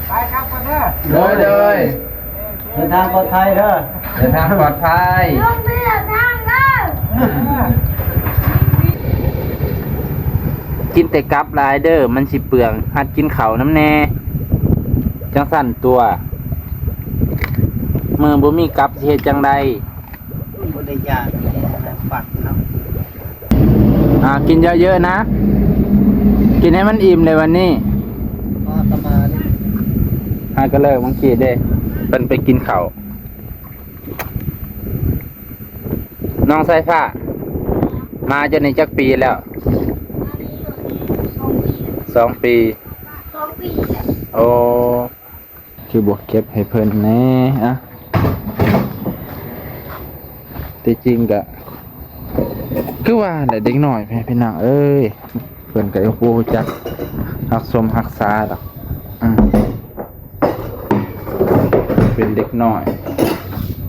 ໄປກັບກ່ອນເດີ. ໂດຍ ໂດຍ ເດີນທາງປອດໄພເດີ. ເດີນທາງປອດໄພ. ລົງເຮືອທາງເດີ. ກິນແຕ່ກັບຫຼາຍເດີ ມັນຊິເປືອງ. ຫັດກິນເຂົ້ານຳແດ່. ຈັ່ງຊັ້ນຕົວະ. ມື້ບໍ່ມີກັບຊິເຮັດຈັ່ງໃດ? ບໍ່ໄດ້ຢາກ ອັນນັ້ນ ຝັນເນາະ. ອ່າ ກິນເຍີະໆນະ ກິນໃຫ້ມັນອີ່ມເລີຍວັນນີ້. ພໍຕະມານີ້ ຫາກໍເລີກເມື່ອກີ້ເດ້ ເພິ່ນໄປກິນເຂົ້າ. ນ້ອງສາຍຟ້າ ມາຈົນນີ້ຈັກປີແລ້ວ? ສອງປີ ສອງປີແລ້ວ. ໂອ້ ຄືບໍ່ເກັບໃຫ້ເພິ່ນແດ່? ອະ ທີ່ຈິງກະຄືວ່າແຫຼະ ເດັກນ້ອຍ ພີ່ນ້ອງເອີຍ ເພິ່ນກະບໍ່ຮູ້ຈັກຮັກສົມຮັກສາດອກ. ອືມ ເປັນເດັກນ້ອຍ ເ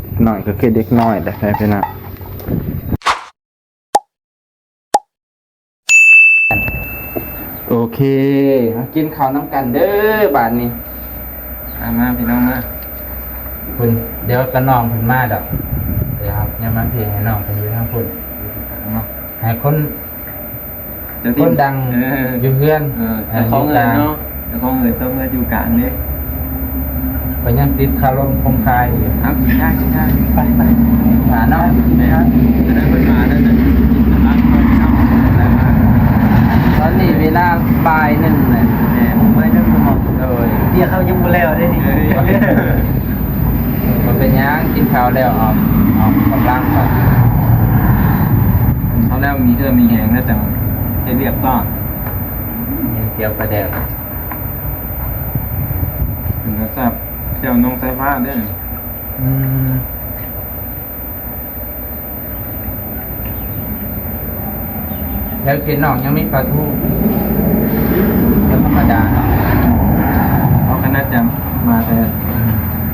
ດັກນ້ອຍກໍຄືເດັກນ້ອຍແຫຼະ ພີ່ນ້ອງ. ໂອເຄ ມາກິນເຂົ້ານຳກັນເດີບາດນີ້. ມາ ມາ ພີ່ນ້ອງມາ. ເພິ່ນ ດຽວກະນ້ອງເພິ່ນມາດອກ. ດຽວເຮົາຍັງມາພີໃຫ້ນ້ອງເພິ່ນຢູ່ທາງພຸ້ນເນາະ ໃຫ້ຄົນ ຄົນດັງ ເອີ ຢູ່ເຮືອນ ເອີ ເຈົ້າຂອງເຮືອນເນາະ ເຈົ້າຂອງເຮືອນຕ້ອງເມືອຢູ່ກາງເດ້. ຂ້ອຍຍັງຕິດຄາລົມຄົງຄາຍຢູ່. ເອົາ ກິນໄດ້ ກິນໄດ້ ໄປ ໄປ ຫາເນາະ. ແມ່ນ ຈະໄດ້ເພິ່ນມາແລ້ວນະ. ຕອນນີ້ເວລາບ່າຍໜຶ່ງແລ້ວ. ແມ່ນ ບ່າຍໜຶ່ງແລ້ວເນາະ. ໂດຍ ວຽກເຮົາຍັງບໍ່ແລ້ວເດ້ນີ້. ເອີ ບໍ່ເປັນຫຍັງ ກິນເຂົ້າແລ້ວອອກ ອອກກຳລັງກ່ອນ. ເຂົ້າແລ້ວມີເຫື່ອມີແຮງແລ້ວຈັ່ງເຮັດວຽກຕໍ່. ມີແຈ່ວປາແດກ ເປັນຕາແຊບ ແຈ່ວນ້ອງສາຍຟ້າເດ້. ອືມ ແລ້ວກິນນ້ອງຍັງມີປາທູ ແບບທຳມະດາເນາະ. ເຮົາກໍໜ້າຈະມາແຕ່ ອືມ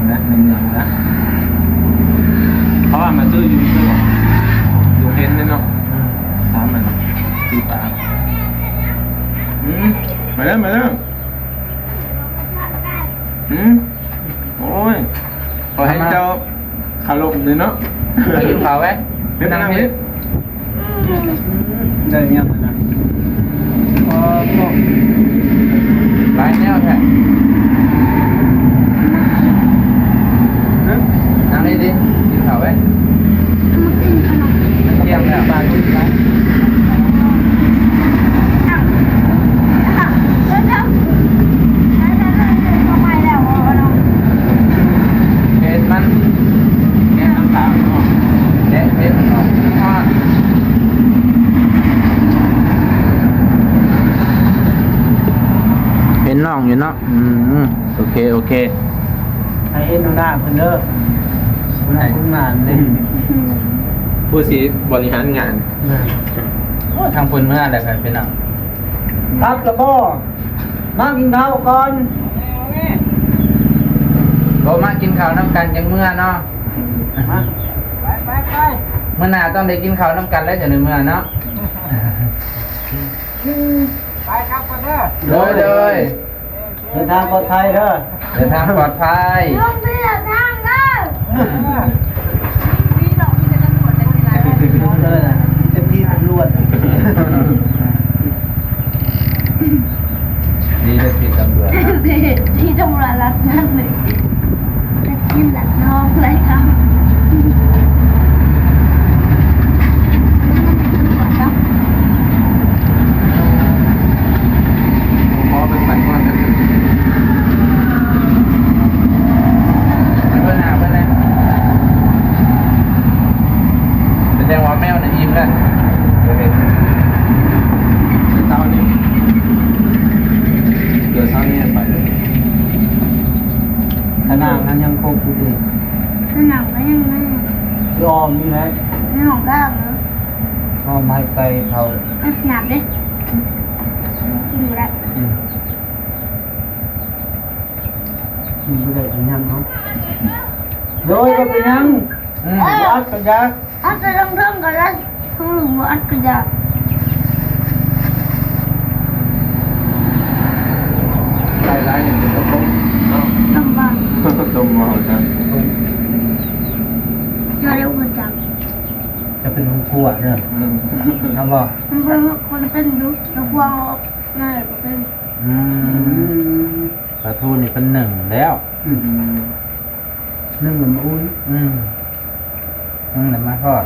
ໃນເມືອງລະ ເພາະວ່າມາຊື້ຢູ່ ຢູ່ເຫັນເດ້ເນາະ. ອືມ ຖາມມັນຊື້ປາ. ອືມ ມາເດີ ມາເດີ. ຫືມ ໂອ້ຍ ຂໍໃຫ້ເຈົ້າຄາລົບນີ້ເນາະ. ໄປກິນເຂົ້າໄວ້ ໄປນັ່ງພີ້. ໄດ້ຫຍັງນະ? ອໍ ຫຼາຍແນວແທ້. ນັ່ງນີ້ຕິ ກິນເຂົ້າໄວ້. ມັນທ່ຽງແລ້ວ ເຮັດມັນ ແກະມັນຂາວເນາະ ແກະເຮັດມັນອອກ. ເຫັນນ້ອງຢູ່ເນາະ. ອືມ ໂອເຄ ໂອເຄ ໃຫ້ເຫັນໜ້າເພິ່ນເດີ ຫົວໜ້າຄົນງານເດ້. ອືມ ຜູ້ຊິບໍລິຫານງານ. ໂອ້ ທາງເພິ່ນເມືອແລ້ວ ພີ່ນ້ອງ. ກັບລະບໍ່? ມາກິນເຂົ້າກ່ອນ. ບໍ່ ມາກິນເຂົ້ານຳກັນຈັ່ງເມືອເນາະ. ມາ ໄປ ໄປ ໄປ ມື້ໜ້າຕ້ອງໄດ້ກິນເຂົ້ານຳກັນແລ້ວ ຈັ່ງໄດ້ເມືອເນາະ. ໄປກັບກ່ອນເດີ. ໂດຍ ໂດຍ. ເດີນທາງປອດໄພເດີ. ເດີນທາງປອດໄພ. ລົງເຮືອທາງເດີ. ມີ ມີດອກ ມີແຕ່ຕຳຫຼວດ ແຕ່ເວລາ ເອີ ມີແຕ່ພີ່ຕຳຫຼວດ. ດີເດີ ພີ່ຕຳຫຼວດ. ພີ່ຕຳຫຼວດລັດງານເລີຍ. ຈະກິນລະນ້ອງເລີຍເນາະ. ຂໍເບິ່ງບັດກ່ອນເດີ. ເບິ່ງໜ້າເພິ່ນແດ່. ສະແດງວ່າແມວນັ້ນອີ່ມແລ້ວ. ເຈົ້ານີ້ ເກີດເຊົ້ານີ້ໄປເລີຍ. ຂະໜາດນັ້ນຍັງຄົບຢູ່ຕິ? ຂະໜາດນັ້ນຍັງ ຄືອ້ອມນີ້ແຫຼະ ໃນຫ້ອງນ້ຳເນາະ. ອ້ອມໃຫ້ໄກ່ເຂົາ ອາບນ້ຳເດ້. ກິນບໍ່ໄດ້. ອືມ ກິນບໍ່ໄດ້ກໍຍັງເນາະ. ໂດຍ ບໍ່ເປັນຫຍັງ. ອືມ ບໍ່ອັດກໍຢ່າ. ອັດແຕ່ເທິງໆກໍໄດ້ ເທິງລຸ່ມບໍ່ອັດກໍຢ່າ. ໄດ້ຫຼາຍນີ້ເປັນກະພົງເນາະ. ເປັນຫົວເດີ ອືມ ເອົາບໍ່? ມັນເປັນຄົນເປັນຢູ່ ແລ້ວພວກນັ້ນກໍເປັນ ອືມ ອືມ ປາທູນີ້ເປັນໜຶ່ງແລ້ວ ອືມ ໜຶ່ງແລ້ວມາອຸ່ນ ອືມ ໜຶ່ງແລ້ວມາທອດ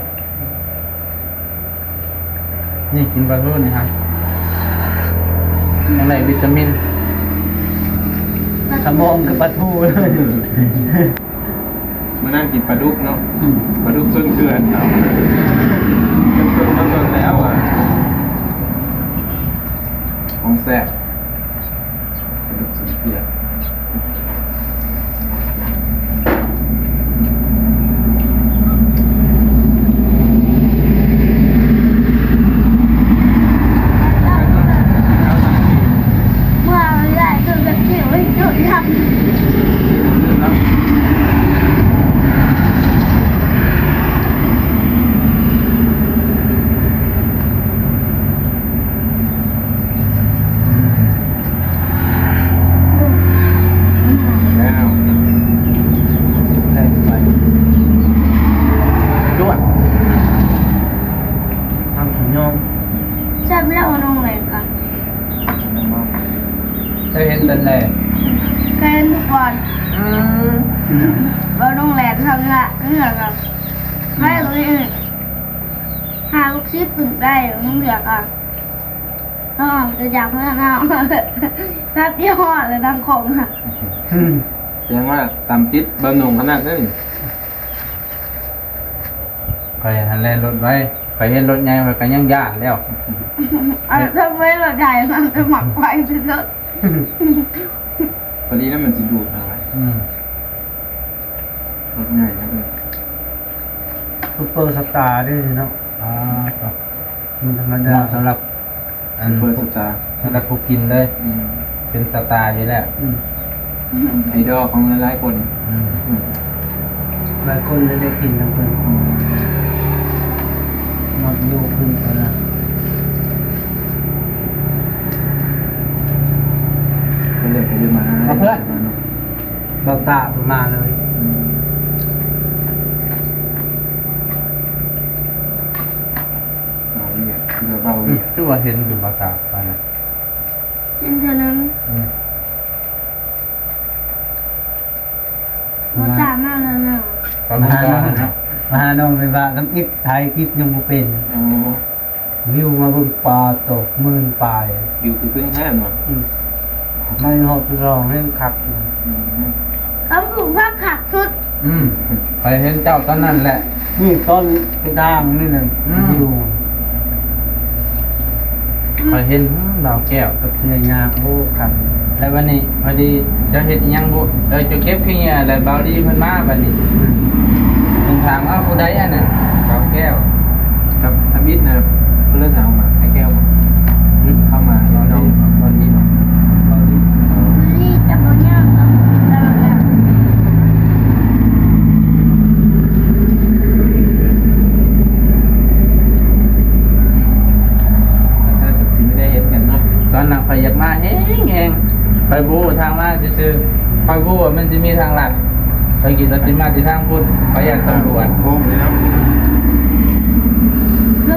ນີ້ກິນປາທູນີ້ຮະ ຈັ່ງໄດ້ວິຕາມິນ ສະໝອງຄືປາທູເລີຍ. ມື້ນັ້ນກິນປາດຸກເນາະ ອືມ ປາດຸກຊົນເຂື່ອນເນາະ ຊົນ ຊົນ ຊົນແລ້ວອະ ຂອງແຊບ ປາດຸກຊົນເຂື່ອນ. ແລ້ວ ໄດ້ໄປ ຈວດ ທາງສຸຍອມ ແຊບແລ້ວນ້ອງແຫຼນກະ ເຄີຍເຫັນຕອນໃດ? ເຄີຍເຫັນທຸກວັນ ອືມ ວ່ານ້ອງແຫຼນທຳລະເຮືອນ ອືມ ໃຫ້ເຮົານີ້ ຫ້າຫົກສິບຂຶ້ນໄປ ມັນເຫຼືອກະ ເຮົາອອກຈາກເຮືອນເຮົາ ແປັບດຽວຮອດແລ້ວ ດັງໂຄງ ອືມ ສະແດງວ່າຕາມຕິດເບົາໜຸ່ງຂະໜາດນັ້ນ. ຂ້ອຍຫັ້ນແລ່ນລົດໄວ ຂ້ອຍເຫັນລົດໃຫຍ່ຂ້ອຍກໍຍັງຢ້ານແລ້ວ ອັນທຳໄມລົດໃຫຍ່ມັນຈະມັກໄວທີ່ສຸດ ພໍດີແລ້ວມັນຊິດູດເອົາໄວ້ ອືມ ລົດໃຫຍ່ນະ ຊຸບເປີສະຕາເດ້ເນາະ ອ່າ ມັນທຳມະດາ ເໝາະສຳລັບ ອັນ ຊຸບເປີສະຕາ ສຳລັບຜູ້ກິນເລີຍ ອືມ ເປັນສະຕາຢູ່ແລ້ວ ອືມ ໄອດອລຂອງຫຼາຍໆຄົນ ອືມ ອືມ ຫຼາຍຄົນເລີຍໄດ້ກິນນຳເພິ່ນ ອືມ ມັກດູເພິ່ນຫັ້ນນະ ເພິ່ນເລີຍໄປຢູ່ມາ ມາເພື່ອນ ມາເນາະ ບໍ່ກ້າເພິ່ນມາເລີຍ ອືມ. ເບົາວຽກ ເພື່ອເບົາວຽກ ຄືວ່າເຫັນຢູ່ບໍ່ຕາປານນັ້ນ ເຫັນເທື່ອໜຶ່ງ ອືມ ບໍ່ຕາມາແລ້ວນະ ມາຫານ້ອງ ມາຫານ້ອງໄຟຟ້າທຳອິດ ຖ່າຍຄລິບຍັງບໍ່ເປັນ ໂອ້ ວິວມາເບິ່ງປາໂຕ ໝື່ນປາຍ ວິວຄືຂຶ້ນແທ້ເນາະ ອືມ ມາຮອບທີສອງແຮງຄັກ ອືມ ຄຳຄືຄັກຄັກສຸດ ອືມ ຂ້ອຍເຫັນເຈົ້າຕອນນັ້ນແຫຼະ ນີ້ຕອນເປັນທາງນີ້ນະ ອືມ ຢູ່ ຂ້ອຍເຫັນ ອືມ ບ່າວແກ້ວກັບເຮືອຍາ ໂອ້ ຄັກ ແລ້ວບັດນີ້ພໍດີເຈົ້າເຮັດອີ່ຫຍັງບຸ ເອີ ເຈົ້າເກັບຂີ້ເຫຍື້ອ ແລ້ວບ່າວດີເພິ່ນມາບັດນີ້ ອືມ ເພິ່ນຖາມວ່າຜູ້ໃດອັນນັ້ນ ບ່າວແກ້ວ ກັບທຳອິດນະ ເພິ່ນເລີຍເອົາມາໃຫ້ແກ້ວ ອືມ ເຂົ້າມາ ເອົານ້ອງ ບ່າວດີ ບ່າວດີ ຕອນນັ້ນຂ້ອຍຢາກມາແຮງໆ ຂ້ອຍບໍ່ຮູ້ທາງມາຊື່ໆ ຂ້ອຍບໍ່ຮູ້ວ່າມັນຊິມີທາງລັດ ຂ້ອຍຄິດວ່າຊິມາແຕ່ທາງພຸ້ນ ຂ້ອຍຢ້ານຕຳຫຼວດ ໂຄ້ງນີ້ເນາະ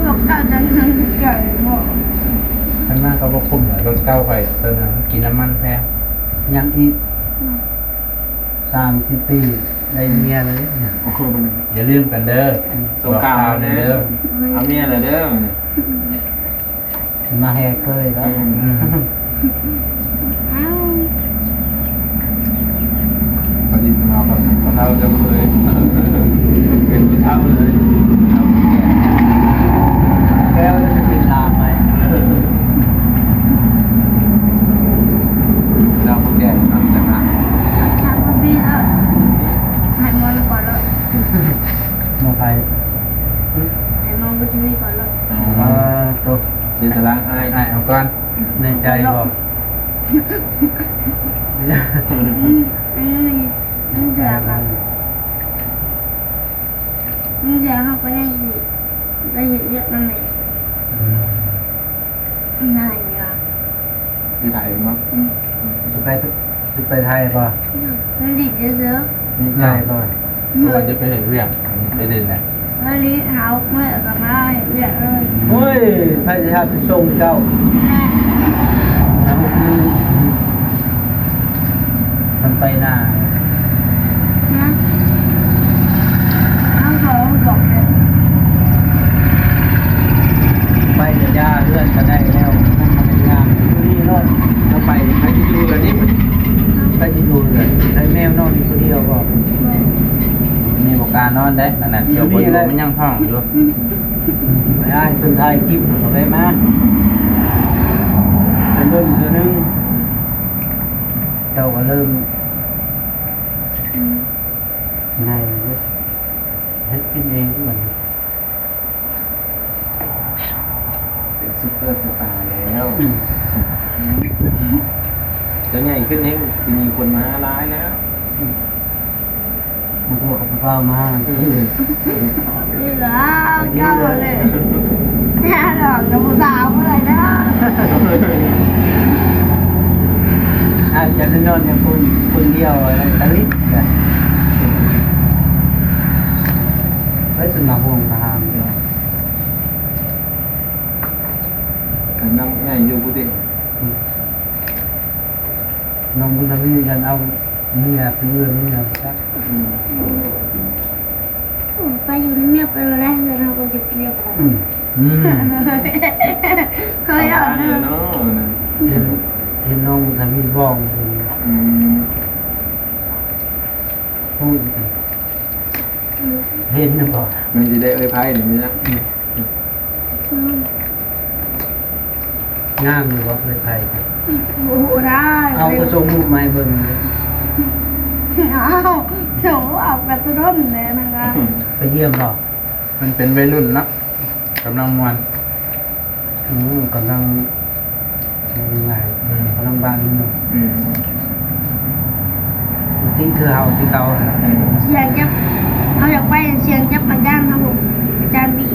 ລົດບັກເກົ່າຈັ່ງໃຫຍ່ເນາະ ຄັນມາກໍບໍ່ຄຸ້ມແຫຼະ ລົດເກົ່າຂ້ອຍ ຕອນນັ້ນກິນນ້ຳມັນແພງ ຍັງອີກ ອືມ ສາມສິບປີໄດ້ເມຍເລີຍ ໂອ້ໂຫ ຢ່າລືມກັນເດີ ອືມ ສົ່ງຂ່າວມາເດີ ເອົາເມຍແລ້ວເດີ ມາແຫ່ເຄີຍແລ້ວ ອືມ ອືມ ເອົາ ພໍດີສະເມາະກັບພໍ່ເຖົ້າເຈົ້າເຄີຍ ເປັນຜູ້ເຖົ້າເລີຍ ເຖົ້າແກ່ ແລ້ວຈະເປັນຫຼານໃໝ່ ເຈົ້າຜູ້ແກ່ນຳຈັກນະ ໃຫ້ໝໍລະກ່ອນເນາະ ໝໍໃຜ? ໃຫ້ໝໍບຸດທະວີກ່ອນເນາະ ອໍ ເອີ ໂຕ ເສຍສະຫຼະໃຫ້ ໃຫ້ເອົາກ່ອນ ໃນໃຈບໍ່? ອືມ ອືມ ອືມ ເສຍສະຫຼະ ບາງເທື່ອເຮົາກໍຍັງຊິໄປເຮັດວຽກນຳແມ່ ອືມ ງ່າຍຢູ່ວ່າ ຢູ່ໄທແມ່ນບໍ່? ອືມ ຊິໄປ ຊິໄປໄທບໍ່? ອືມ ໄປຫຼິ້ນຊື່ໆ ດີໃຈບໍ່? ເພາະວ່າຈະໄປເຮັດວຽກ ໄປຫຼິ້ນແຫຼະ ມາລີຫາຫົກມື້ກໍມາເຮັດວຽກເລີຍ. ໂອ້ຍ ໃຜຊິຮັບໄປສົ່ງເຈົ້າ? ແມ່. ມັນໄປນາ. ຮະ? ເອົາ ເຂົາບອກແລ້ວ ໄປກະຢ່າ ເຮືອນກະໄດ້ແລ້ວ ມັນກະໄດ້ຍາມ ຢູ່ນີ້ໂລດ. ເຈົ້າໄປ ໃຜຊິຢູ່ເຮືອນນີ້? ໃຜຊິຢູ່ເຮືອນ? ໃຫ້ແມວນອນຢູ່ຜູ້ດຽວບໍ? ບໍ່. ມີບໍ່ກ້ານອນເດ້ ອັນນັ້ນ ຢູ່ນີ້ແຫຼະ ມັນຍັງຫ້ອງຢູ່. ໄປ ອ້າຍເພິ່ນຖ່າຍຄລິບ ເຂົາໄດ້ມາ ໄປເບິ່ງເທື່ອໜຶ່ງ. ເຈົ້າກໍເລີ່ມ ອືມ ໃຫຍ່ເດ້ ເຮັດກິນເອງມັນ ເປັນຊຸບເປີສະຕາແລ້ວ. ອືມ ແລ້ວໃຫຍ່ຂຶ້ນແຮງ ຊິມີຄົນມາຫຼາຍແລ້ວ. ອືມ ພວກເຂົາເຈົ້າມາ ອືມ ນີ້ລະ ເຈົ້າເລີຍ ແນ່ນອນກັບຜູ້ສາວບໍ່ໄດ້ເດີ. ອາດຈະໄດ້ນອນນຳຄົນ ຄົນດຽວ ຕະລິດ ໄປສະໜາມໂຮງທະຫານ ນຳໃຫຍ່ຢູ່ພຸ້ນຕິ. ອືມ ນ້ອງບຸນທະວີ ຢ້ານເອົາເມຍໄປເຮືອນເມຍຈັກ. ອືມ ໂອ້ ໄປຢູ່ນຳເມຍ ໄປບໍ່ໄດ້ ເຮືອນເຮົາບໍ່ໄດ້ປຽບກັນ. ອືມ ອືມ ເຄີຍເອົາເນາະ ເນາະ ເຫັນ ເຫັນນ້ອງບຸນທະວີບອກ. ອືມ ໂອ້ຍ ອືມ ເຫັນນະບໍ່ ມັນຊິໄດ້ເອີ່ຍໄພນີ້ນະ. ອືມ ອືມ ງາມຢູ່ບໍ່ເອື້ອຍໄພ? ບໍ່ຮູ້ໄດ້ ເອົາ ກໍສົ່ງຮູບມາໃຫ້ເບິ່ງ. ເອົາ ສົ່ງຮູບເອົາກະໂຕດົນແລ້ວນະ. ໄປຢ້ຽມບໍ່? ມັນເປັນໄວລຸ້ນເນາະ ກຳລັງມ່ວນ. ອືມ ກຳລັງ ເວົ້າງ່າຍ ອືມ ກຳລັງບ້ານຢູ່. ອືມ ຕິດຄືເຮົາ ຄືເກົ່າຫັ້ນລະ. ອືມ ສຽງຈັບ ເຮົາຢາກໄປສຽງຈັກກະຈານເຮົາ ອາຈານບີ ອ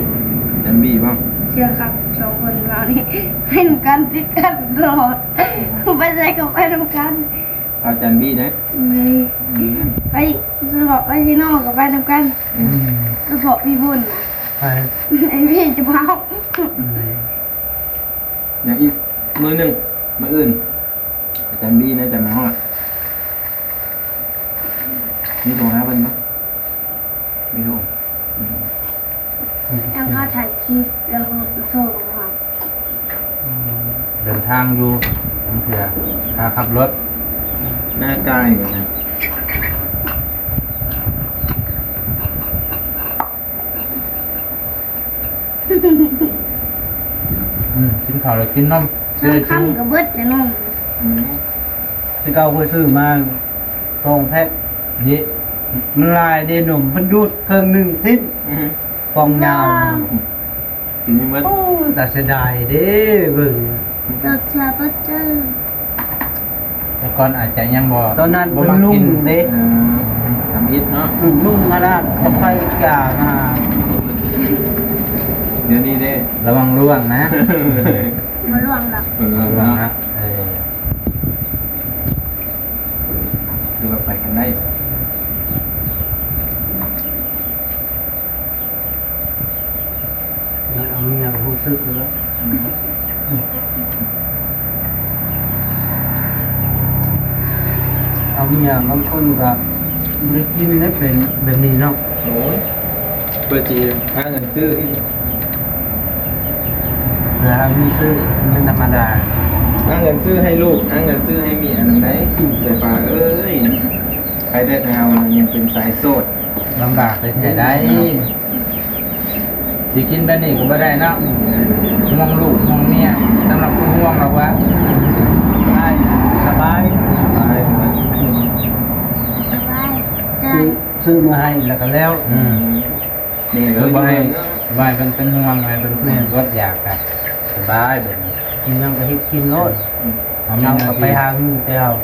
າຈານບີບໍ່? ສຽງຄັກ ສອງຄົນເຮົານີ້ ໄປນຳກັນ ຕິດກັນຕະຫຼອດ ໄປໃສກໍໄປນຳກັນ. ອາຈານບີເດ້. ອືມ ອືມ ໄປ ສະເພາະໄປທີ່ນອກກໍໄປນຳກັນ. ອືມ ສະເພາະພີ່ບຸນນະ ໄປ ໄອ້ພີ່ຈະເວົ້າ. ອືມ ຫຍັງອີກ ມື້ໜຶ່ງ ມື້ອື່ນ ອາຈານບີໜ້າຈະມາຮອດ. ມີໂທຫາເພິ່ນບໍ່? ມີໂທ. ອືມ ແລ້ວເຂົາຖ່າຍຄລິບ ແລ້ວເຂົາໂທມາ. ອືມ ເດີນທາງຢູ່ ບາງເທື່ອ ຄ່າຂັບລົດ ໜ້າກາຍນະ. ອືມ ກິນເຂົ້າແລ້ວກິນນມ ສອງຄຳກໍເບິດແລ້ວນມ. ອືມ ແຕ່ເກົ່າຂ້ອຍຊື້ມາສອງແພັກເດ້ ມັນຫຼາຍເດ້ ນົມ ເພິ່ນດູດເຄິ່ງໜຶ່ງຖິ້ມ. ອືມ ປ່ອງຍາວ ກິນໃຫ້ໝົດ. ໂອ້ຍ ຕາເສຍດາຍເດ້ ເບິ່ງ ລົດຊາເບິດເດີ. ແຕ່ກ່ອນອາດຈະຍັງບໍ່ ຕອນນັ້ນ ບໍ່ມັກກິນເດ້. ເອີ ທຳອິດເນາະ. ອືມ ນຸ່ງຂະໜາດ ບໍ່ຄ່ອຍກະຫາ. ດຽວນີ້ເດ້ ລະວັງລ່ວງນະ. ບໍ່ລ່ວງດອກ ບໍ່ລ່ວງເນາະ. ເອີ ຫຼືວ່າໄປກັນໄດ້. ມັນເອົາເມຍຮູ້ສຶກຢູ່ແລ້ວ ເອົາເມຍ ບາງຄົນກໍບໍ່ໄດ້ກິນເດ້ ເປັນແບບນີ້ເນາະ. ໂອ້ຍ ເພິ່ນຊິຫາເງິນຊື້ ເພື່ອຫາເງິນຊື້ ມັນທຳມະດາ ຫາເງິນຊື້ໃຫ້ລູກ ຫາເງິນຊື້ໃຫ້ເມຍນັ້ນໄດ໋ ສາຍຟ້າເອີຍ. ໃຜໄດ້ແຕ່ເຮົາຍັງເປັນສາຍໂສດ ລຳບາກໄປແທ້ໃດ໋. ຊິກິນແບບນີ້ກໍບໍ່ໄດ້ເນາະ ຫ່ວງລູກຫ່ວງເມຍ. ສຳລັບຜູ້ຫ່ວງລາວວ່າ ສະບາຍ ສະບາຍ ສະບາຍ ຊື້ ຊື້ມາໃຫ້ແລ້ວກໍແລ້ວ. ອືມ ນີ້ກໍບໍ່ໃຫ້ ບໍ່ໃຫ້ເພິ່ນເປັນຫ່ວງ ໃຫ້ເພິ່ນ ແມ່ນ ອດຢາກ ກໍສະບາຍແບບນີ້ ກິນຫຍັງກໍເຮັດກິນໂລດ. ອືມ ເຮົາກໍໄປຫາເງິນແຕ່ເຮົາ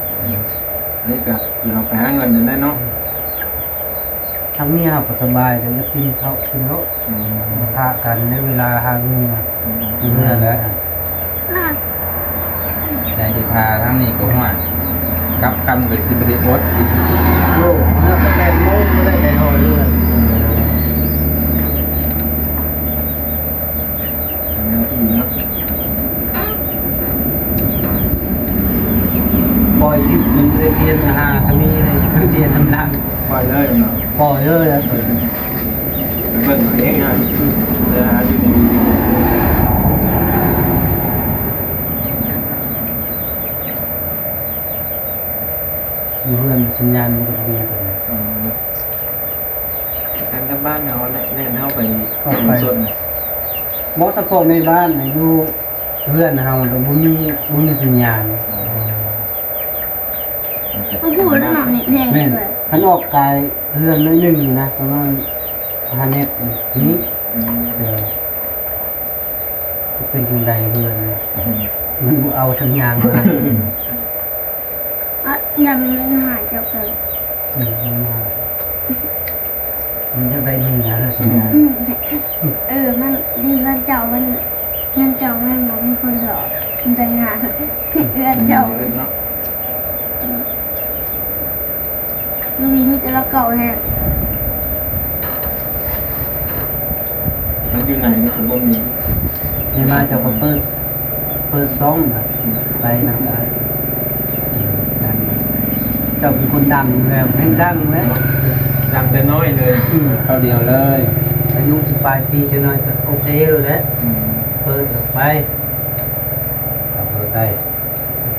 ນີ້ກໍຄືເຮົາໄປຫາເງິນນັ້ນແຫຼະເນາະ. ທາງເມຍເຮົາກໍສະບາຍ ກໍຢາກກິນເຂົ້າກິນໂລດ. ອືມ ປະທະກັນໃນເວລາຫາເງິນ ອືມ ຢູ່ເຮືອນແຫຼະ. ໃນທີ່ພາທາງນີ້ກໍຮ້ອນ ກັບຄຳກໍຊິບໍ່ໄດ້ອົດ. ໂອ້ ເຮົາກໍແປດໂມງບໍ່ໄດ້ໄດ້ຮອດເຮືອນ. ກໍມີເລີຍ ເພິ່ນຈະເຮັດນຳຫຼັງ ປ່ອຍເລີຍເນາະ ປ່ອຍເລີຍ ເອີ ໄປເບິ່ງເອົາເອງຫັ້ນ ເອີ ຫາຢູ່ໃນວິດີໂອ ຢູ່ເຮືອນສັນຍານມັນກໍບໍ່ດີປານໃດ ອືມ ທາງກັບບ້ານເຮົາແຫຼະ ແລ່ນເຮົາໄປ ອອກໄປ ຊຸມຊົນ ບໍ່ ສະເພາະໃນບ້ານນະ ຢູ່ເຮືອນເຮົານະ ບໍ່ມີ ບໍ່ມີສັນຍານ ມັນບໍ່ໄດ້ນອນນີ້ແຮງ ແມ່ນ ເລີຍ ຄັນອອກກາຍເຮືອນໜ້ອຍໜຶ່ງນະ ປະມານຫ້າແມັດນີ້ ອືມ ເອີ ເປັນຈັ່ງໃດເຮືອນ ອືມ ມັນບໍ່ເອົາສັນຍານມາ. ອະ ຍັງໄດ້ຫາເຈົ້າເກີດ ອືມ ມັນຢາກໄດ້ໜຶ່ງນະ ລະສັນຍານ ອືມ ເອີ ມັນດີເຮືອນເຈົ້າ ມັນ ເຮືອນເຈົ້າມັນບໍ່ມີຄົນດອກ ມັນຕ່າງຫາກເຮືອນເຈົ້າ ອືມ ມັນມີ ມີແຕ່ລະເກົ່າແຮງ ມັນຢູ່ໃນນີ້ກໍບໍ່ມີ ນີ້ມາເຈົ້າກໍເປີດ ເປີດຊ່ອງນະ ໄປນຳກັນ ເຈົ້າເປັນຄົນດັງແລ້ວ ແຮ່ງດັງແລ້ວ ດັງແຕ່ນ້ອຍເລີຍ ອືມ ຄາວດຽວເລີຍ ອາຍຸສິບປາຍປີ ຈັກໜ້ອຍກໍໂອເຄແລ້ວແຫຼະ ອືມ ເປີດອອກໄປ ເປີດໄດ້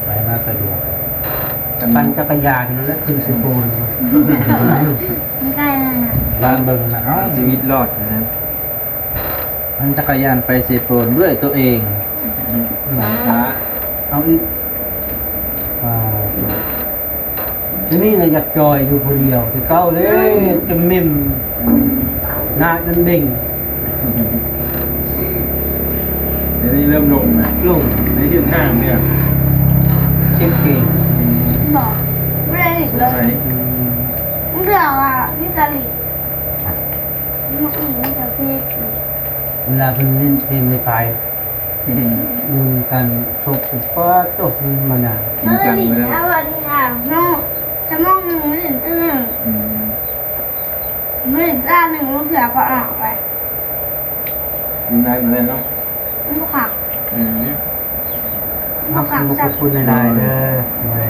ໄປມາສະດວກ ປັ່ນຈັກກະຍານນັ້ນແຫຼະ ຂຶ້ນເຊໂປນ ມັນໃກ້ແລ້ວນະ ລອງເບິ່ງນະ ເອົາ ຊີວິດລອດນະ ປັ່ນຈັກກະຍານໄປເຊໂປນດ້ວຍຕົວເອງ ອືມ ເອົາອີກ ອ່າ ດຽວນີ້ນະຢາກຈ່ອຍຢູ່ຜູ້ດຽວ ແຕ່ເກົ່າເດ້ຈະເມັມ ໜ້າຈົນເບັ່ງ ດຽວນີ້ເລີ່ມລົງນະ ລົງ ໃນທິດທາງເນຍ ເກັ່ງເກັ່ງ ບໍ່ ບໍ່ໄດ້ເລີຍ ອືມ ເວລາວ່າມີແຕ່ຫຼິ້ນ ເວລາເພິ່ນຫຼິ້ນເພງໄຟຟ້າ ອືມ ຢູ່ນຳກັນ ໂຊກອຸປາໂຕ ມັນມານາ ເຮົາຫຼິ້ນແລ້ວ ເຮົາ ຊົ່ວໂມງໜຶ່ງຫຼິ້ນເທື່ອໜຶ່ງ ອືມ ມື້ລະໜຶ່ງເທື່ອກໍອອກໄປ ມັນໄດ້ບໍ່ໄດ້ເນາະ ມັນບໍ່ຄັກ ອືມ ມັນບໍ່ຄັກ ຂອບຄຸນຫຼາຍໆເດີ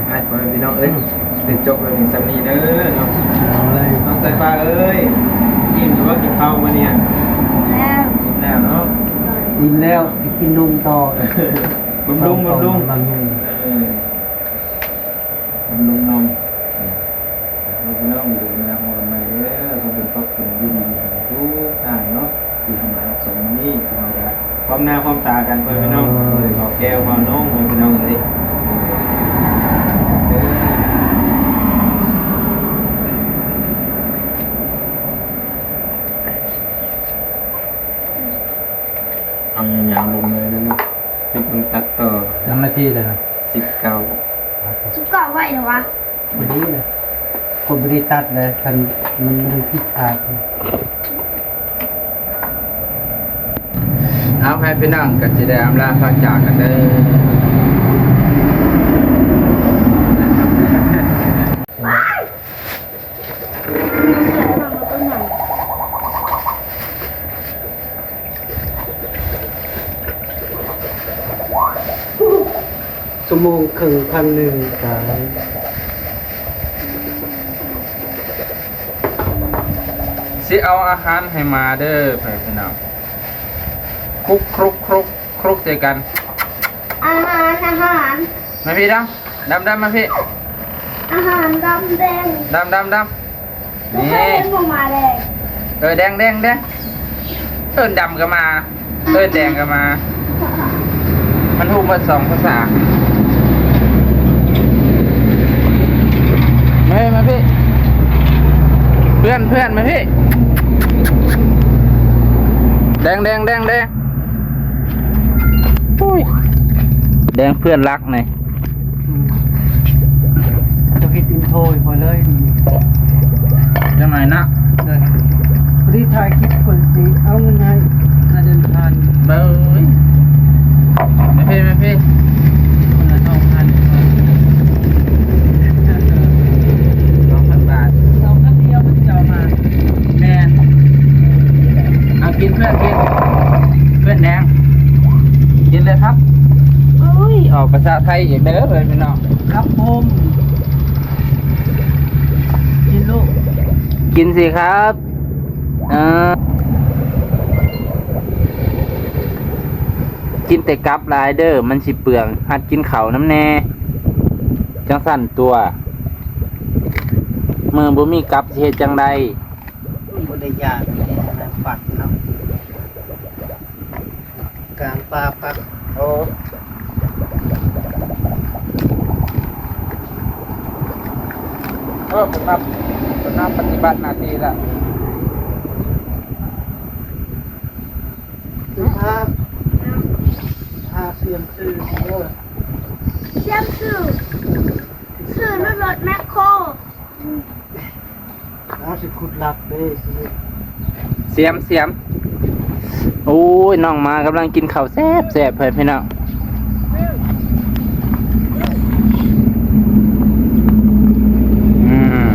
ໄປ ພໍ່ແມ່ພີ່ນ້ອງເອີຍ ໄດ້ຈົບໄວ້ພຽງສ່ຳນີ້ເດີເນາະ ໂດຍ ນ້ອງສາຍຟ້າເອີຍ ອີ່ມຫຼືວ່າກິນເຂົ້າມື້ນີ້ ແລ້ວ ອີ່ມແລ້ວເນາະ ອີ່ມແລ້ວ ໄປກິນນົມຕໍ່ ບຳລຸງ ບຳລຸງ ບຳລຸງ ເອີ ບຳລຸງນົມ ເອີ ພີ່ນ້ອງ ຢູ່ດີມີແຮງ ພົບກັນໃໝ່ເດີ ຂໍໃຫ້ເປັນຄອບຄົວຢູ່ດີມີແຮງທຸກທ່ານເນາະ ທີ່ເຂົ້າມາຮັບຊົມມື້ນີ້ ພວກເຮົາກໍພ້ອມໜ້າພ້ອມຕາກັນ ພໍ່ແມ່ພີ່ນ້ອງ ໂດຍ ເອີ ບ່າວແກ້ວ ບ່າວນ້ອງ ພໍ່ແມ່ພີ່ນ້ອງເອີຍ ເອີ ເອົາຫຍັງລົງເລີຍເດີ ປິດລົງຕັດຕໍ່ ຈັກນາທີແລ້ວນະ? ສິບເກົ້າ ສິບເກົ້າໄວແທ້ວະ ພໍດີເລີຍ ຄົນບໍ່ໄດ້ຕັດເລີຍ ຄັນມັນ ມັນຜິດພາດ ເອົາ ໃຫ້ພີ່ນ້ອງກໍຊິໄດ້ອຳລາພາຈາກກັນເດີ. ຊົ່ວໂມງເຄິ່ງ ພັນໜຶ່ງ ສາມ ຊິເອົາອາຫານໃຫ້ໝາເດີ ພໍ່ແມ່ພີ່ນ້ອງ ຄຸກ ຄຣຸກ ຄຣຸກ ຄຣຸກໃສ່ກັນ ອາຫານ ອາຫານ ມາພີ້ດຳ ດຳ ດຳ ມາພີ້ ອາຫານດຳແດງ ດຳ ດຳ ດຳ ນີ້ ເຄີຍເຫັນບໍ່ໝາແດງ ເອີ ແດງ ແດງ ແດງ ເອີ້ນດຳກໍມາ ເອີ້ນແດງກໍມາ ມັນຮູ້ໝົດສອງພາສາ ມາພີ້ ມາພີ້ ເພື່ອນ ເພື່ອນ ມາພີ້ ແດງ ແດງ ແດງ ແດງ ໂອ້ຍ ແດງເພື່ອນລັກນີ້ ອືມ ເຈົ້າເຮັດອິນໂທໃຫ້ຂ້ອຍເລີຍ ຈັກໜ້ອຍນະ ເອີ ພໍດີຖ່າຍຄລິບ ຂ້ອຍຊິເອົາເງິນໃຫ້ຄ່າເດີນທາງ ເບິ່ງ ມາພີ້ ມາພີ້ ຄົນລະສອງພັນ ສອງພັນບາດ ສອງພັນດຽວ ເຈົ້າມາ ແມ່ນ ເອົາກິນເພື່ອນ ກິນ ເພື່ອນແດງ ກິນເລີຍຄັບ ໂອ້ຍ ອອກພາສາໄທອີກເດີ ເອີຍ ພີ່ນ້ອງ ຄັບຜົມ ກິນຊິຄັບ ເອີ ກິນແຕ່ກັບຫຼາຍເດີ ມັນຊິເປືອງ. ຫັດກິນເຂົ້ານຳແດ່ ຈັ່ງຊັ້ນຕົວະ ມື້ບໍ່ມີກັບຊິເຮັດຈັ່ງໃດ? ບໍ່ໄດ້ຢາກ ອັນນັ້ນປັດເນາະ ກາງປ່າພັກ. ໂອ້ ເອີ ເພິ່ນມາ ເພິ່ນມາປະຕິບັດໜ້າທີ່ແລ້ວ. ຫາ ຫາສຽມຊື່ເດີ ສຽມຊື່ ຊື້ລົດແມັກໂຄ. ເອົາ ຊິຂຸດລັກເດ້ ສຽມ ສຽມ. ໂອ້ຍ ນ້ອງໝາກຳລັງກິນເຂົ້າແຊບໆ ເພື່ອນພີ່ນ້ອງ. ອືມ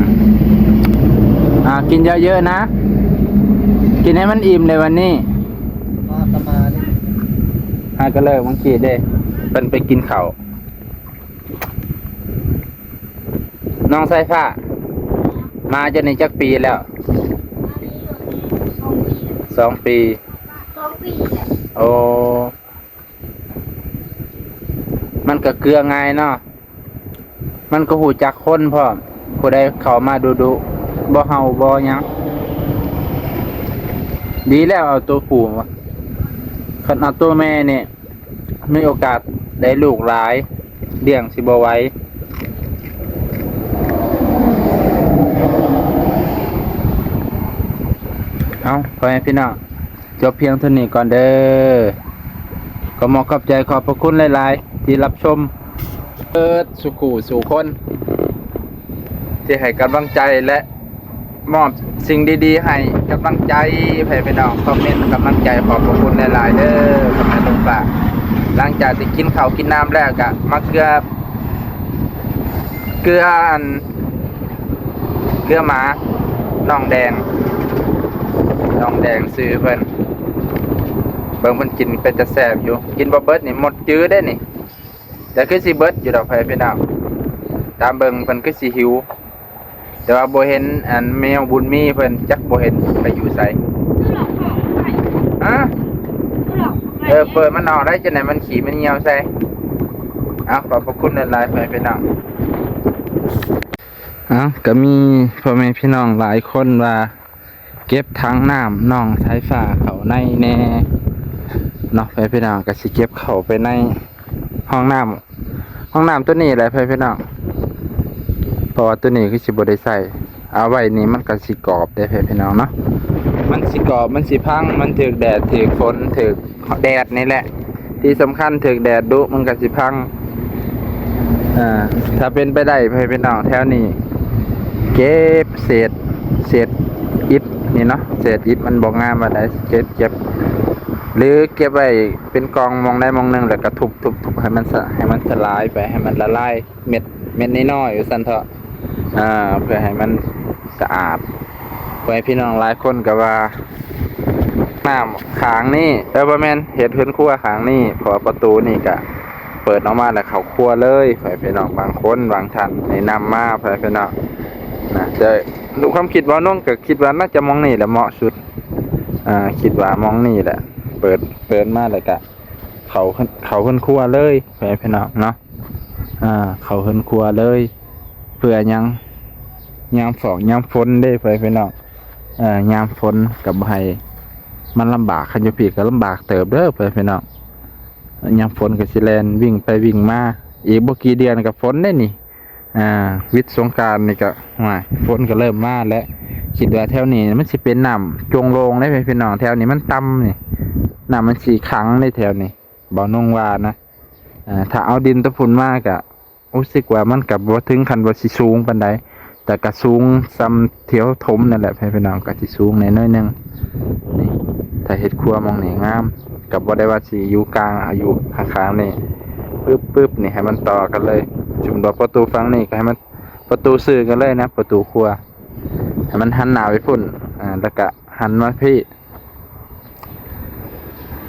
ອ່າ ກິນເຍີະໆ ນະ ກິນໃຫ້ມັນອີ່ມເດ້ວັນນີ້. ມາກະມານີ້ ຫາກະເລີກມັງກີ້ເດ້ ເພິ່ນໄປກິນເຂົ້າ. ນ້ອງສາຍຟ້າ ມາເຈົ້ານີ້ຈັກປີແລ້ວ? ສອງປີ ສອງປີ ສອງປີແລ້ວ. ໂອ້ ມັນກໍເກືອງ່າຍເນາະ ມັນກໍຮູ້ຈັກຄົນພ້ອມ ຜູ້ໃດເຂົ້າມາດຸໆ ບໍ່ເຫົ່າບໍ່ຫຍັງ. ດີແລ້ວເອົາໂຕຜູ້ ຄັນເອົາໂຕແມ່ນີ້ ມີໂອກາດໄດ້ລູກຫຼາຍ ລ້ຽງຊິບໍ່ໄຫວ. ເອົາ ພໍ່ແມ່ພີ່ນ້ອງ ຈົບພຽງເທົ່ານີ້ກ່ອນເດີ. ຂໍຂອບໃຈ ຂອບພະຄຸນຫຼາຍໆ ທີ່ຮັບຊົມ ເບີດສູ່ຄູ່ສູ່ຄົນ ທີ່ໃຫ້ກຳລັງໃຈ ແລະ ມອບສິ່ງດີໆໃຫ້ກຳລັງໃຈ ໃຫ້ພີ່ນ້ອງຄອມເມັນກຳລັງໃຈ. ຂອບພະຄຸນຫຼາຍໆເດີ ພໍ່ແມ່ລຸງປ້າ. ຫຼັງຈາກທີ່ກິນເຂົ້າກິນນ້ຳແລ້ວ ກະມາເກືອ ເກືອອັນ ເກືອໝາ ນ້ອງແດງ ນ້ອງແດງຊື່ເພິ່ນ. ເບິ່ງເພິ່ນກິນເປັນຕາແຊບຢູ່ ກິນບໍ່ເບິດນີ້ໝົດຈື່ເດ້ນີ້. ແຕ່ຄືຊິເບິດຢູ່ດອກ ໃຜພີ່ນ້ອງ ຕາມເບິ່ງເພິ່ນຄືຊິຫິວ. ແຕ່ວ່າບໍ່ເຫັນອັນແມວບຸນມີເພິ່ນ ຈັກບໍ່ເຫັນໄປຢູ່ໃສ. ຮະ? ເອີ ເປີດມັນອອກໄດ້ຈັ່ງໃດ ມັນຂີ້ມັນຍ່ຽວໃສ່. ເອົາ ຂອບພະຄຸນຫຼາຍໆ ໃຜພີ່ນ້ອງ. ເອົາ ກໍມີພໍ່ແມ່ພີ່ນ້ອງຫຼາຍຄົນວ່າ ເກັບຖັງນ້ຳນ້ອງສາຍຟ້າເຂົ້າໃນແດ່ເນາະ ໃຜພີ່ນ້ອງ. ກໍຊິເກັບເຂົ້າໄປໃນຫ້ອງນ້ຳ ຫ້ອງນ້ຳຕົວນີ້ແຫຼະ ໃຜພີ່ນ້ອງ ເພາະວ່າຕົວນີ້ຄືຊິບໍ່ໄດ້ໃຊ້ ເອົາໄວ້ນີ້ມັນກໍຊິກອບເດ້ ໃຜພີ່ນ້ອງເນາະ. ມັນຊິກອບ ມັນຊິພັງ ມັນຖືກແດດ ຖືກຝົນ ຖືກ ແດດນີ້ແຫຼະ ທີ່ສຳຄັນຖືກແດດດຸ ມັນກໍຊິພັງ. ເອີ ຖ້າເປັນໄປໄດ້ ໃຜພີ່ນ້ອງແຖວນີ້ ເກັບເສດ ເສດອິດນີ້ເນາະ ເສດອິດມັນບໍ່ງາມປານໃດ ເກັບ ເກັບ ຫຼື ເກັບໄວ້ເປັນກ່ອງໝ່ອງໃດໝ່ອງໜຶ່ງ ແລ້ວກໍທຸບ ທຸບ ທຸບ ໃຫ້ມັນສະ ໃຫ້ມັນສະຫຼາຍໄປ ໃຫ້ມັນລະລາຍ ເມັດ ເມັດນ້ອຍໆ ວ່າຊັ້ນເຖາະ ອ່າ ເພື່ອໃຫ້ມັນສະອາດ. ເພື່ອໃຫ້ພີ່ນ້ອງຫຼາຍຄົນກໍວ່າ ນ້ຳຂ້າງນີ້ ເອີ ບໍ່ແມ່ນ ເຮັດເຮືອນຄົວຂ້າງນີ້ ເພາະວ່າປະຕູນີ້ກະເປີດອອກມາແລ້ວເຂົ້າຄົວເລີຍ ເພື່ອໃຫ້ພີ່ນ້ອງບາງຄົນບາງທ່ານແນະນຳມາ ເພື່ອໃຫ້ພີ່ນ້ອງນະ. ແຕ່ໃນຄວາມຄິດບ່າວນົງກໍຄິດວ່າໜ້າຈະໝ່ອງນີ້ແຫຼະເໝາະສຸດ ອ່າ ຄິດວ່າໝ່ອງນີ້ແຫຼະ ເປີດ ເປີດມາແລ້ວກະ ເຂົ້າ ເຂົ້າເຮືອນຄົວເລີຍ ເພື່ອໃຫ້ພີ່ນ້ອງເນາະ ອ່າ ເຂົ້າເຮືອນຄົວເລີຍ. ເພື່ອຫຍັງ? ຍາມຟອກຍາມຝົນເດ້ ເພື່ອໃຫ້ພີ່ນ້ອງ ເອີ ຍາມຝົນກໍບໍ່ໃຫ້ມັນລຳບາກ. ຄັນຢູ່ພີ້ກໍລຳບາກເຕີບເດີ ເພື່ອໃຫ້ພີ່ນ້ອງ ຍາມຝົນກໍຊິແລ່ນວິ່ງໄປວິ່ງມາ ອີກບໍ່ກີ່ເດືອນກໍຝົນເດ້ນີ້. ອ່າ ວິດສົງການນີ້ກໍ ໂອ້ຍ ຝົນກໍເລີ່ມມາແລ້ວ. ຄິດວ່າແຖວນີ້ມັນຊິເປັນນ້ຳຈົງໂລ່ງເດ້ ພີ່ນ້ອງ ແຖວນີ້ມັນຕ່ຳນີ້ ນ້ຳມັນຊິຂັງເດ້ແຖວນີ້ ບ່າວນົງວ່ານະ. ອ່າ ຖ້າເອົາດິນຕະພຸ້ນມາກໍຮູ້ສຶກວ່າມັນກໍບໍ່ເຖິງຂັ້ນວ່າຊິສູງປານໃດ ແຕ່ກໍສູງສ່ຳທີ່ເຮົາຖົມນັ້ນແຫຼະ ພີ່ນ້ອງ ກໍຊິສູງແດ່ໜ້ອຍໜຶ່ງ. ນີ້ ຖ້າເຮັດຄົວໝ່ອງນີ້ງາມ ກໍບໍ່ໄດ້ວ່າຊິຢູ່ກາງ ເອົາຢູ່ຂ້າງໆນີ້ ປຶບໆ ນີ້ ໃຫ້ມັນຕໍ່ກັນເລີຍ. ສົມມຸດວ່າປະຕູຝັ່ງນີ້ກໍໃຫ້ມັນ ປະຕູຊື່ກັນເລີຍນະ ປະຕູຄົວ ໃຫ້ມັນຫັນໜ້າໄປພຸ້ນ ອ່າ ແລ້ວກະຫັນມາພີ້.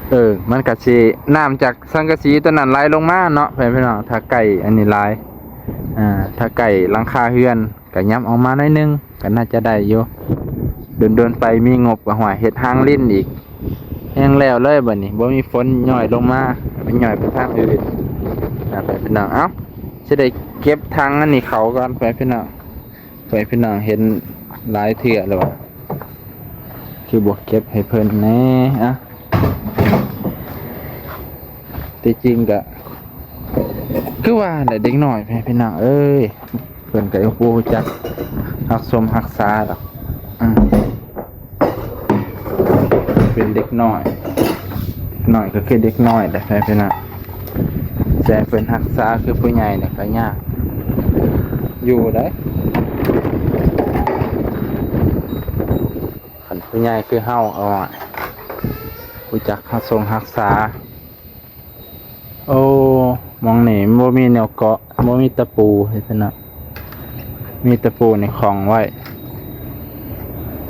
ເອີ ມັນກະຊິ ນ້ຳຈາກສັງກະສີຕົວນັ້ນໄຫຼລົງມາເນາະ ເພື່ອນພີ່ນ້ອງ. ຖ້າໃກ້ອັນນີ້ຫຼາຍ ອ່າ ຖ້າໃກ້ຫຼັງຄາເຮືອນ ກໍຫຍັບອອກມາໜ້ອຍໜຶ່ງ ກໍໜ້າຈະໄດ້ຢູ່. ດົນໆໄປມີງົບກໍ ຫ້ວຍ ເຮັດຮາງລິ້ນອີກ ແຮງແລ້ວເລີຍບັດນີ້. ບໍ່ມີຝົນຍ້ອຍລົງມາ ມັນຍ້ອຍໄປທາງອື່ນ. ໄປພີ່ນ້ອງ ເອົ້າ ຊິໄດ້ເກັບຖັງອັນນີ້ເຂົ້າກ່ອນ ໄປພີ່ນ້ອງ. ໄປພີ່ນ້ອງ ເຫັນຫຼາຍເທື່ອແລ້ວວ່າ ຄືບໍ່ເກັບໃຫ້ເພິ່ນແດ່. ອ່ະ ທີ່ຈິງກະຄືວ່າແຫຼະ ເດັກນ້ອຍ ພີ່ນ້ອງເອີຍ ເພິ່ນກະບໍ່ຮູ້ຈັກຮັກຊົມຮັກສາດອກ. ອືມ ເປັນເດັກນ້ອຍ ເດັກນ້ອຍກໍຄືເດັກນ້ອຍແຫຼະ ພີ່ນ້ອງ. ແຕ່ເພິ່ນຮັກສາຄືຜູ້ໃຫຍ່ນີ້ກໍຍາກຢູ່ໄດ໋. ຄັນຜູ້ໃຫຍ່ຄືເຮົາ ເອົາ ຮູ້ຈັກຮັກຊົງຮັກສາ. ໂອ້ ໝ່ອງນີ້ມັນບໍ່ມີແນວເກາະ ບໍ່ມີຕະປູ ເຫັນເນາະ ມີຕະປູນີ້ຂ້ອງໄວ້.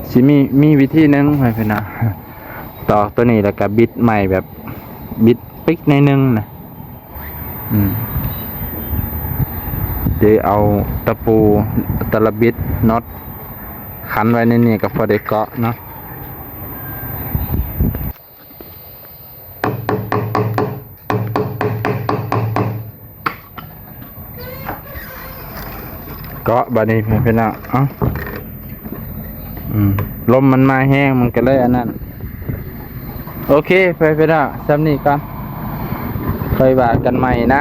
ຊິມີ ມີວິທີໜຶ່ງ ເຫັນເນາະ ຕອກຕົວນີ້ແລ້ວກໍບິດໄມ້ແບບ ບິດປິກໜ້ອຍໜຶ່ງນະ. ອືມ ເດເອົາຕະປູ ຕະລະບິດ ນັອດ ຂັນໄວ້ໃນນີ້ກໍພໍໄດ້ເກາະເນາະ. ເກາະບາດນີ້ ພີ່ນ້ອງ ເອົ້າ ອືມ ລົມມັນມາແຮງ ມັນກໍເລີຍອັນນັ້ນ. ໂອເຄ ພີ່ນ້ອງ ສ່ຳນີ້ກ່ອນ ຄ່ອຍວ່າກັນໃໝ່ນະ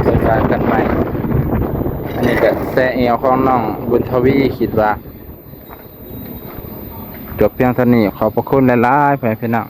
ຄ່ອຍວ່າກັນໃໝ່. ອັນນີ້ກໍແຊແອວຂອງນ້ອງບຸນທະວີ ຄິດວ່າ ຈົບພຽງເທົ່ານີ້ ຂອບພະຄຸນຫຼາຍໆ ພໍ່ແມ່ພີ່ນ້ອງ.